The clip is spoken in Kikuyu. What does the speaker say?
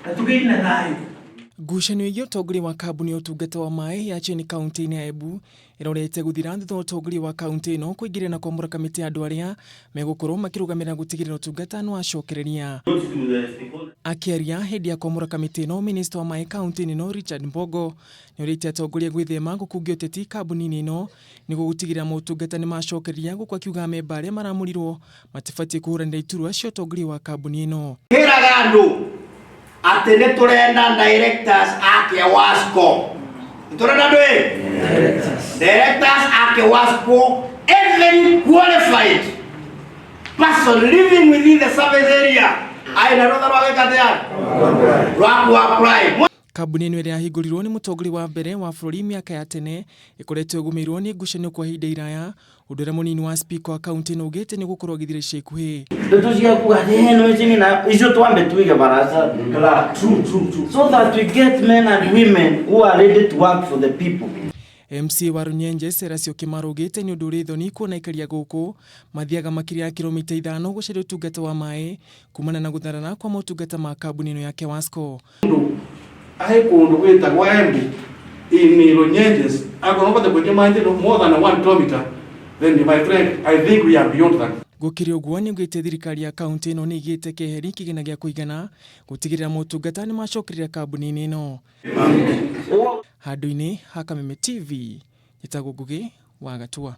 Na tũgĩe na thayũ. Ngucanio ĩgiĩ ũtongoria wa kambuni ya ũtungata wa maĩ ya Cheni kaunti-inĩ ya Embu ĩrorete gũthira thutha wa ũtongoria wa kaunti ĩno kũingĩrĩra na kwamũra kamĩtĩ ya andũ arĩa megũkorwo makĩrũgamĩrĩra gũtigĩrĩra ũtungata nĩ wacokereria. Akĩaria hĩndĩ ya kwamũra kamĩtĩ ĩno, minista wa maĩ kaunti-inĩ ĩno Richard Mbogo nĩorĩtie atongoria gwĩthema gũkungia ũteti kambuni-inĩ ĩno nĩguo gũtigĩrĩra motungata nĩmacokereria, gũkũ akiuga amemba arĩa maramũrirwo matibatiĩ kũhũranĩra iturwa cia ũtongoria wa kambuni ĩno. Ĩraga andũ atĩ nĩ tũrenda directors a KEWASCO. Nĩ tũrenda andũ ĩ? Directors a KEWASCO, every qualified person living within the service area aĩ na rũtha rwa gwĩka atĩa? Rwa ku apply. Kambuni ĩno ĩrĩa yahingũrirwo nĩ mũtongoria wa mbere wa bũrũri mĩaka ya tene ĩkoretwo ĩgũmĩirwo nĩ ngucanio kwa ihinda iraya, ũndũ ũrĩa mũnini wa spika wa kaunti ĩno ugĩte nĩ ũgũkorwo ũgĩthira ica ikuhĩ. Ndeto ciaku atĩ no ici na icio twambe tuige baraza so that we get men and women who are ready to work for the people. MCA wa Runyenje Sarah Syokimau augĩte nĩ ũndũ ũrĩ thoni kuona aikari a gũkũ mathiaga makĩria ya kilomita 5 gũcaria ũtungata wa maĩ kumana na gũtharara kwa motungata ma kambuni ĩno ya KEWASCO. Ahe kundu gwitagwo Embu in Runyenjes akorwo bote kwenye maĩ more than 1 kilometer, then, my friend, I think we are beyond that. Gũkĩrĩ ũguo, nĩaugĩte thirikari ya kaunti ĩno nĩ ĩgĩte keheri kĩgĩna gĩa kũigana gũtigĩrĩra motungata nĩ macokereria kambuni-inĩ ĩno. Handũ-inĩ ha Kameme TV, njĩtagwo Ngũgĩ wa Gatua.